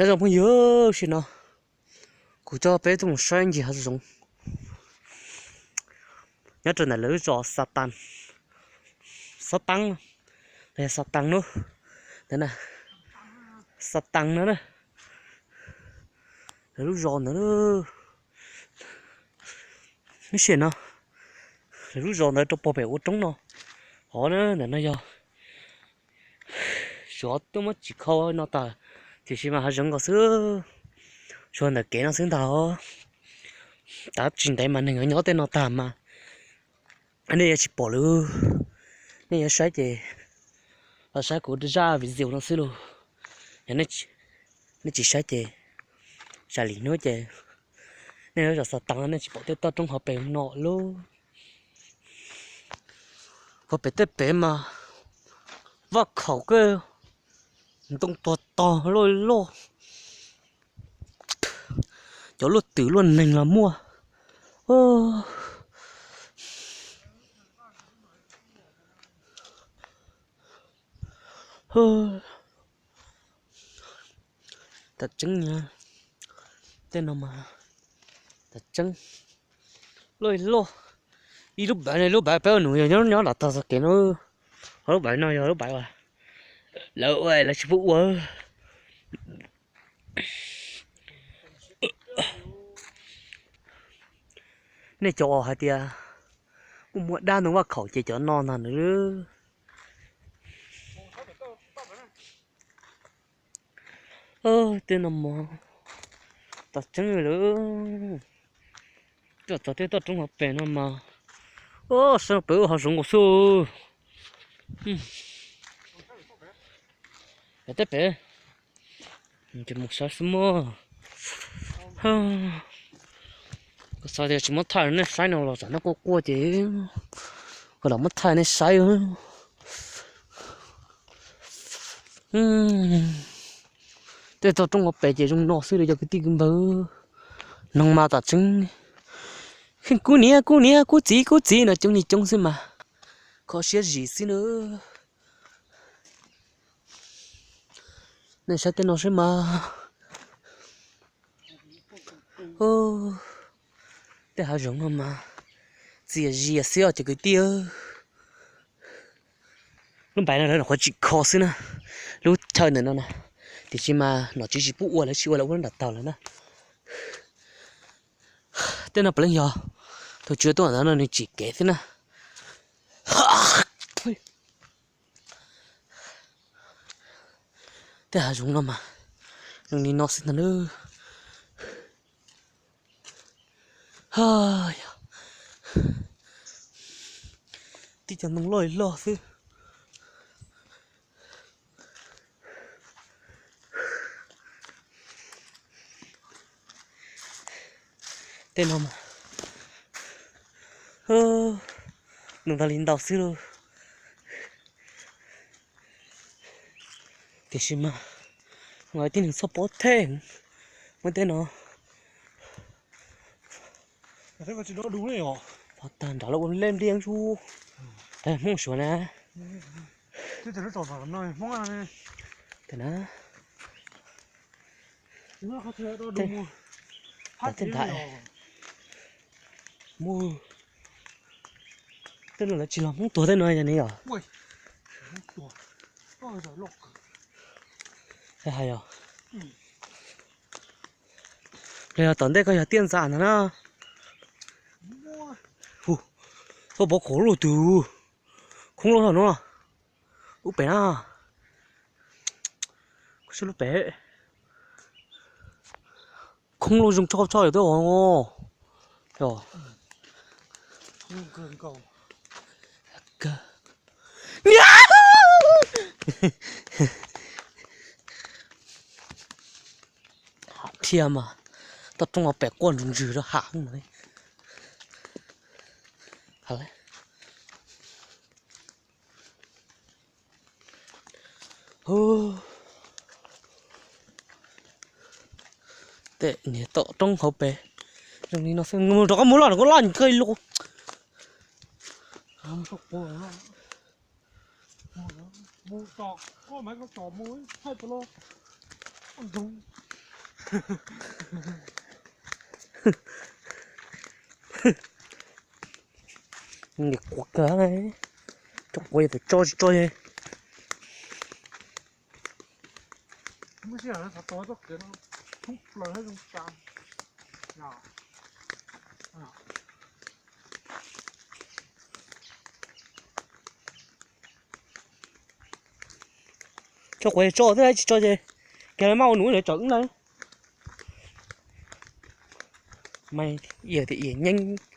Nyob zoo phooj ywg, tam sim no kuv coj peb tuaj mus saib ncig hav zoov nyob rau ntawm lawv lub zos Xav Taas, Xav Taas, los yog Xav Taas no, ntawd na, Xav Taas no na, lawv lub zos ntawd. Ib sim no lawv lub zos ntawd rau puag pem ua roob no, hov na, ntawm no yog suav tuaj muab tsim kho no tas, tiam sis mas hav zoov nkaus xwb, suav ntawm kev no xwb ntag. Tab tsis ntev mas neeg yuav nyob tej no tag mas nej yuav tsis pom lawm. Nej yuav saib ces los saib kuv zaj video no xwb lauj. Yog nej tsis saib ces tsam li hnub ces nej lub zos Xav Taas no nej tsis pom tej toj roob hauv pes no lauj. Puag pem tej pem mas vaj khaum kawg, ntoo tuag tog loj loj, cov luaj twm luaj neeg los muaj. Tam tseeb, tej no mas tam tseeb loj loj. Ib lub npawb, lub npawb peb ua nus yog nyob nyob nram tog txoj kev no. Ho lub npawb no yog lub npawb uas lawv ua lawv tsis pub ua. Nej cov uas hais tias muaj muaj dab ntoo vaj khaum ces cov no ntag nws. Tej no mas tam tseeb lawm, coj txog tej toj roob hauv pes no mas, sab pem ua hav zoov nkaus xwb. Pem tej pem, ces mus saib xwb mog. Kuv xav tias tsis muab thaij nej saib no los tsam no quaj quaj ces kuv lam muab thaij nej saib. Tej toj roob hauv pes ces zoo no xwb li cov kwv tij kwv npawg. Noog mas tam tseeb kheej kub niam kub niam kub txiv kub txiv no coob li coob xwb mas, kho siab zim xwb na. Nej saib tej no saib mas. Tej hav zoov no mas txias zias xwb os cov kwv tij. Lub npais no lawv nyuam qhuav tsim kho xwb na, lub chaw ntawm no na, tiam sis mas nom tswv tsis pub ua, lawv tsis ua, lawv ua nram tog lawm na. Tej no puav leej yog tus tswv tuaj ntawd no nws tsim kev xwb na. Tej hav zoov no mas zoo li no xwb ntag nawb. Tib cov ntoo loj li loj xwb. Tej no mas ntau ntau li ntau xwb lauj. Tiam sis mas tib neeg txhob pov thej muaj tej no. Pov tag nrad los ua lej npliaj su. Hmoob Suav na. Tej na, tej ntawd mus, tej no lawv tsis los Hmoob tuag tej no yog ne yom? Hais yog, los yog tom ntej koj yog tiaj ntxas ntag na. Hu, txoj pov khov luj twg, khoob loj no, lub pem na, lub pem, khoob loj zoo tshaj tshaj yog twb os. Ham dhia mas, toj roob hauv pes quaj ntsws ntsws rau ham no. Tej niag toj roob hauv pes zoo li no xwb, mus rau qab muag loj no koj loj nqi lus. Mus tom koj mas koj tsom mus thaij tau los ua ntsoog. Nim quav kawg, cov quav tawm tso tsis tso. Tso quav tso xwb, tsis tso ces kiag lawv maj ua nuv lawv tsam wb na. Mas iam tias iam nyeeb.